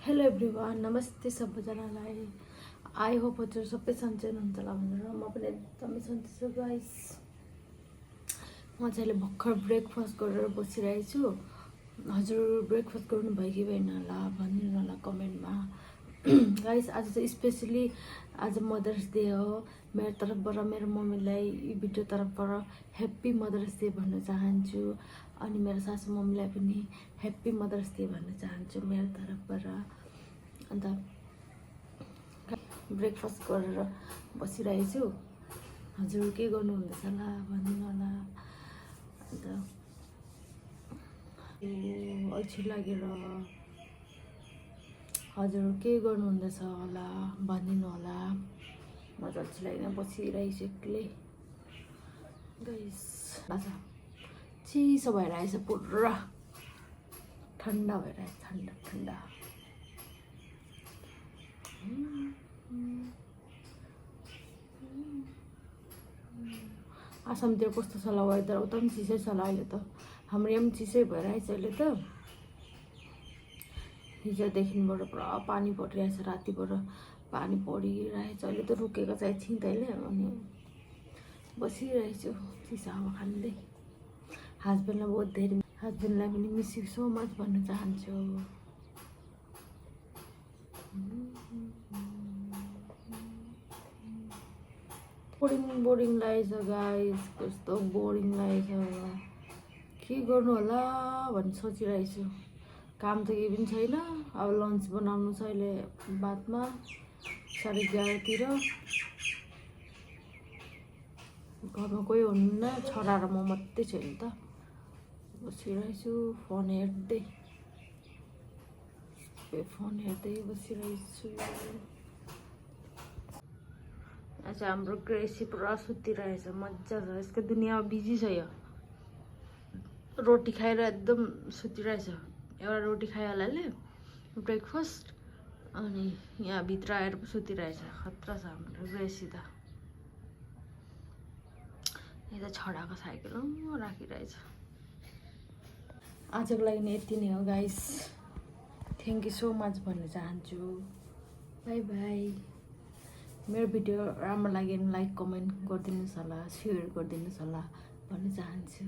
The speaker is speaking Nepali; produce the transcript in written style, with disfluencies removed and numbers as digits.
हेलो एभ्रिवान, नमस्ते सबैजनालाई। आई होप हजुर सबै सन्चै हुनुहुन्छ होला भनेर म पनि एकदमै सन्चै छु गाइस। म चाहिँ अहिले भर्खर ब्रेकफास्ट गरेर बसिरहेको छु। हजुर ब्रेकफास्ट गर्नुभयो कि भएन होला भनिदिनु होला कमेन्टमा। गाइस आज चाहिँ स्पेसली आज मदर्स डे हो। मेरो तर्फबाट मेरो मम्मीलाई यो भिडियो तर्फबाट ह्याप्पी मदर्स डे भन्न चाहन्छु। अनि मेरो सासू मम्मीलाई पनि ह्याप्पी मदर्स डे भन्न चाहन्छु मेरो तर्फबाट। अन्त ब्रेकफास्ट गरेर बसिरहेको छु। हजुर के गर्नुहुँदैछ होला भनिदिनु होला। अन्त अल्छी लागेर हजुर के गर्नुहुँदैछ होला भनिदिनु होला। म चाहिँ अल्छी लागेर बसिरहेको छु एक्लै गाइस। आज चिसो भइरहेछ, पुरा ठन्डा भइरहेछ, ठन्डा ठन्डा। आसामतिर कस्तो छ होला वेदर? उता पनि चिसै छ होला अहिले त। हाम्रो यहाँ पनि चिसै भइरहेछ अहिले त। हिजोदेखिबाट पुरा पानी परिरहेछ, रातिबाट पानी परिरहेछ। अहिले त रुकेको छ एकछिन तैँले। अनि बसिरहेछु चिसो हावा खाँदै। हस्बेन्डलाई पनि मिस यु सो मच भन्न चाहन्छु। बोरिङ लागेछ गाइस, कस्तो बोरिङ लागेछ। के गर्नु होला भन्ने सोचिरहेको छु। काम त केही पनि छैन। अब लन्च बनाउनु छ अहिले बादमा 11:30तिर। घरमा कोही हुनुहुन्न, छोरा र म मात्रै छु नि त। बसिरहेको छु फोन हेर्दै बसिरहेको छु। आज हाम्रो ग्रेसी पुरा सुतिरहेछ, मजा छ। यसको दुनियाँमा बिजी छ यो। रोटी खाएर एकदम सुतिरहेछ। एउटा रोटी खाइहाल्यो ब्रेकफास्ट, अनि यहाँ भित्र आएर पो सुतिरहेछ। खतरा छ हाम्रो ग्रेसी त। यता छोराको साइकल राखिरहेछ। आजको लागि यति नै हो guys. Thank you so much भन्न चाहन्छु। By by. मेरो भिडियो राम्रो लाग्यो भने लाइक कमेन्ट गरिदिनुहोस् होला, सेयर गरिदिनुहोस् होला भन्न चाहन्छु।